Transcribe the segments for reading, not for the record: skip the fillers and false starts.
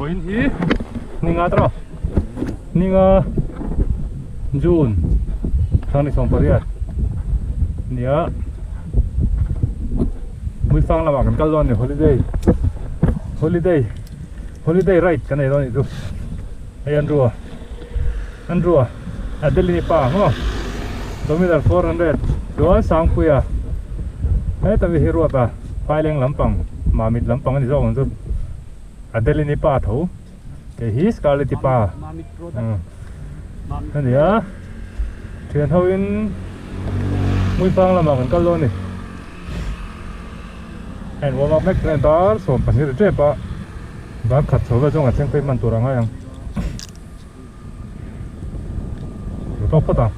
Vawiin hi ninga tawh ninga June thla 18 nia Hmuifang lamah kan kal dawn a ni holiday holiday holiday ride kan nei dawn a nih chu hei an rua an rua Adeline pa maw Dominar 400 chuan Sangpuia heta mi hi ruat a Phaileng lampang Mamit lampang a ni zawk ang chu Adeline pa tho kei hi Scarlett-i pa a ni a thian ho in Hmuifang lamah kan kal dawn a ni a in warm up mek chuan dar 12 ri tep a dar khat chho vel chuan kan thleng phei hman tur a ngai ang. Tawk phawt ang.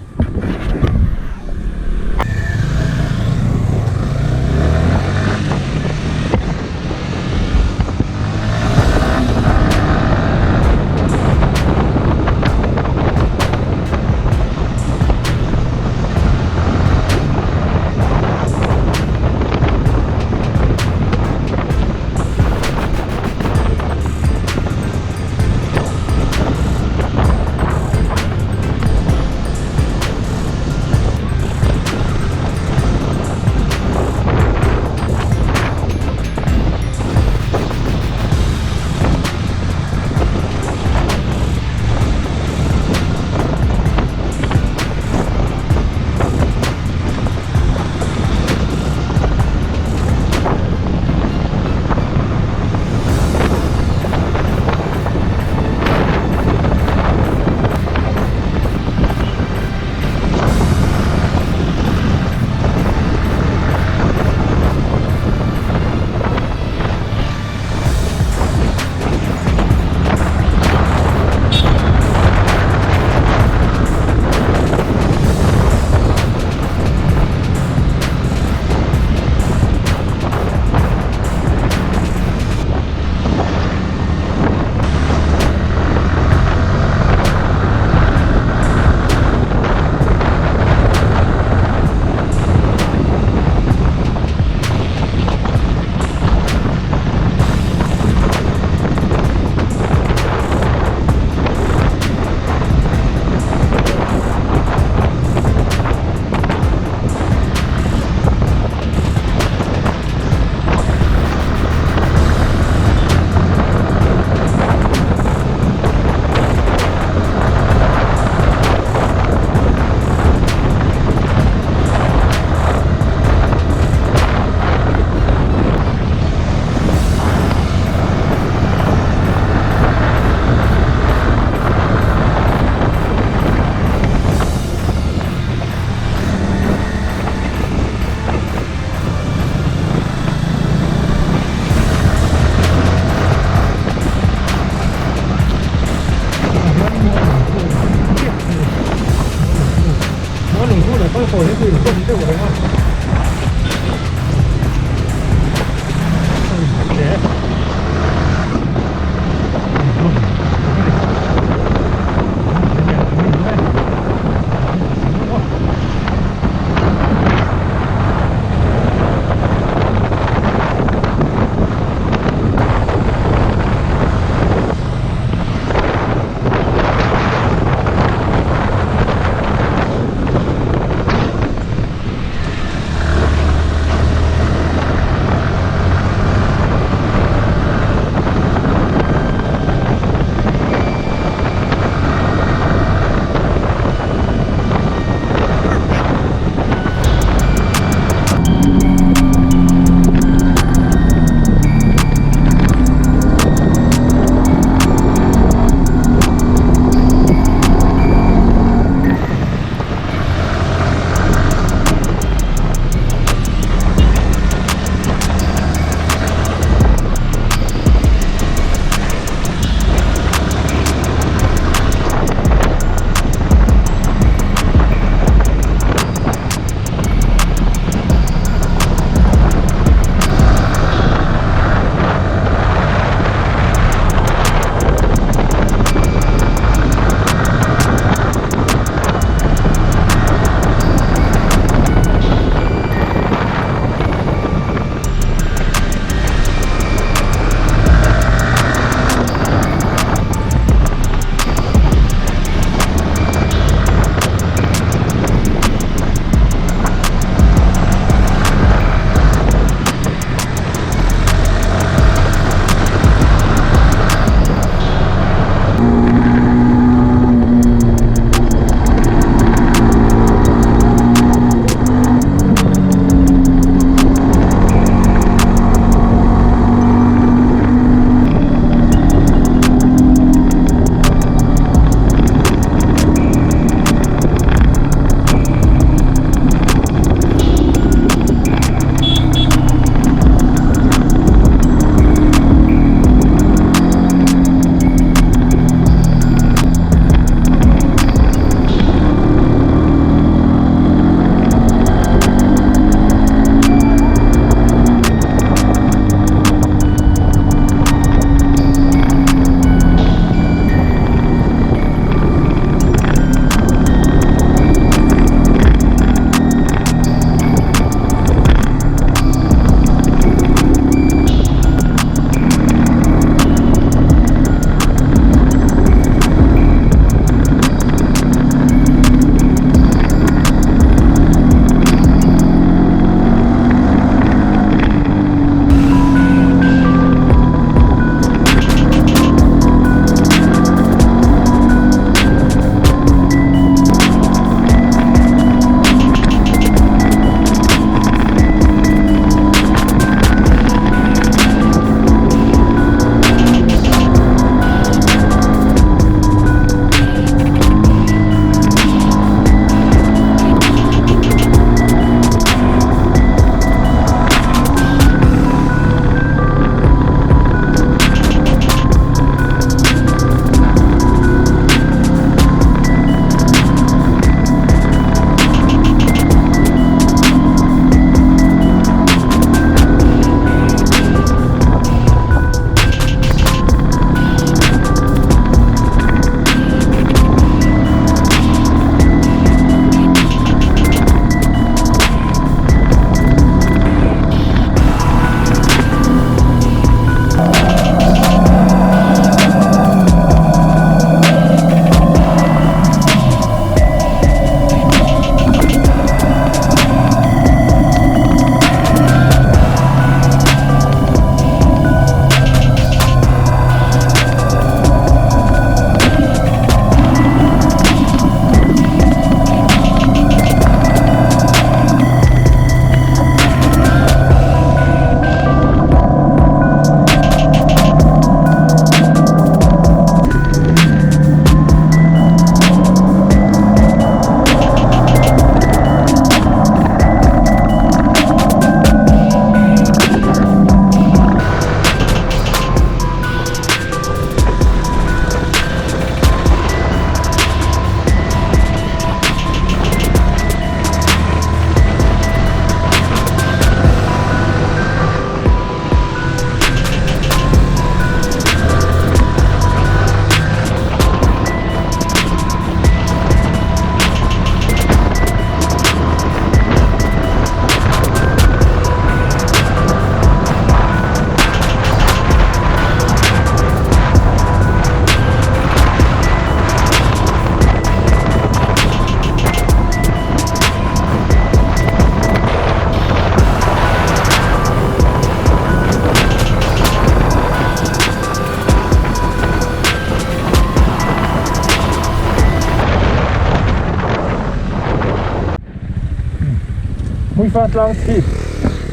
Hmuifang tlang chhip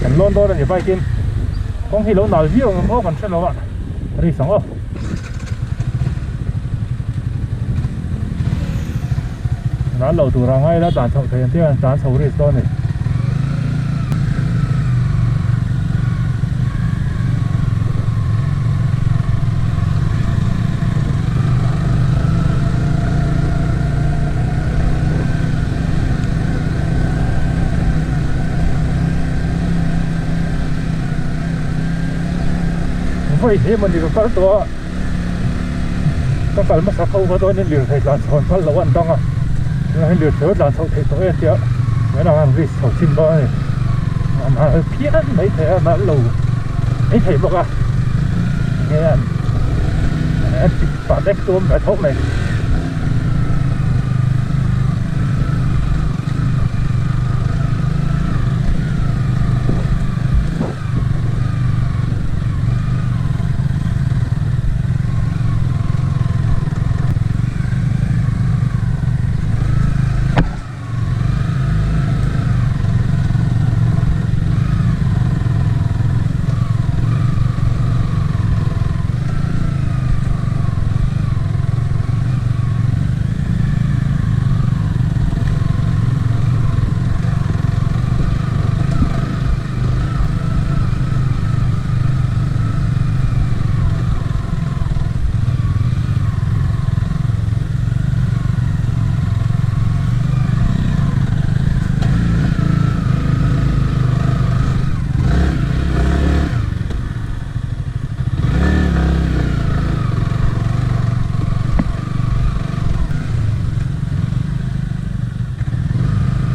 kan lawn dawn a ni bike in kawng hi lo nal viau ang maw kan hre lo a risk ang aw. Nal lo tur a ngai la tlan chhoh thei ang tih a tlan chho risk dawn a ni. Vawi hnih mawni ka kal tawh a ka kal hmasa kho kha chuan lirthei tlan chhawn phal loh an dang a tunah hian lirthei tlan chhoh theih tawh em tia tunah hian risk chho chin dawn a ni a nal phian maithei a nal lo maithei bawk a enge an pah vek chu awm ve tho mai.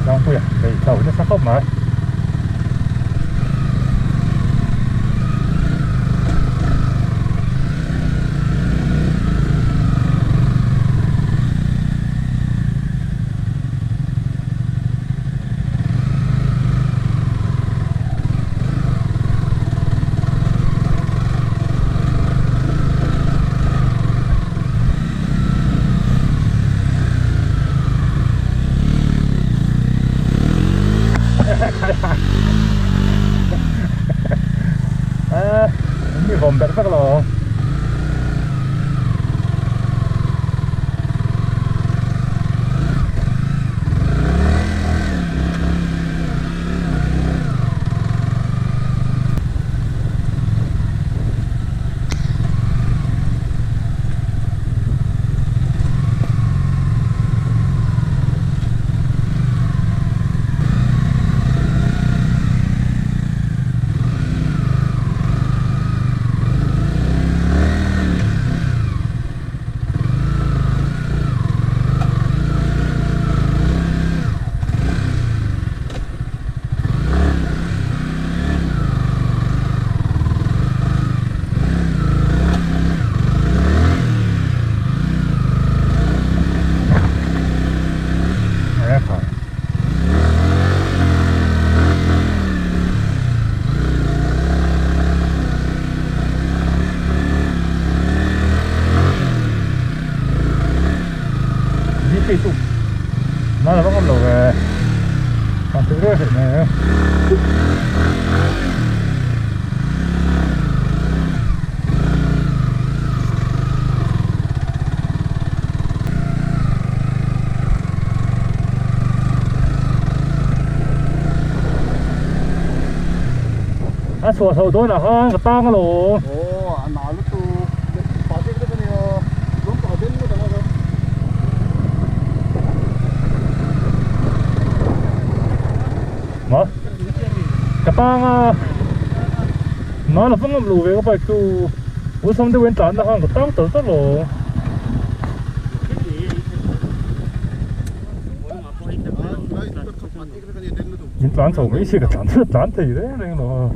Tlangpuia bei chho nasa khawp mai. Mi vawm ber vek lo. Nó là vẫn không đủ về còn thứ rất này. A chhuah chho dawn ah khan ka tang alawm. Aw a na lutuk pa tek vek ania lawm pakhat den ngawt ang a. Ma ka tang a na la va ngam lo ve ka bike chu awlsam deuh in tlan na khan ka tang tal tal alawm. Min tlan chho mai si ka tlan tlan thei reng reng lo a.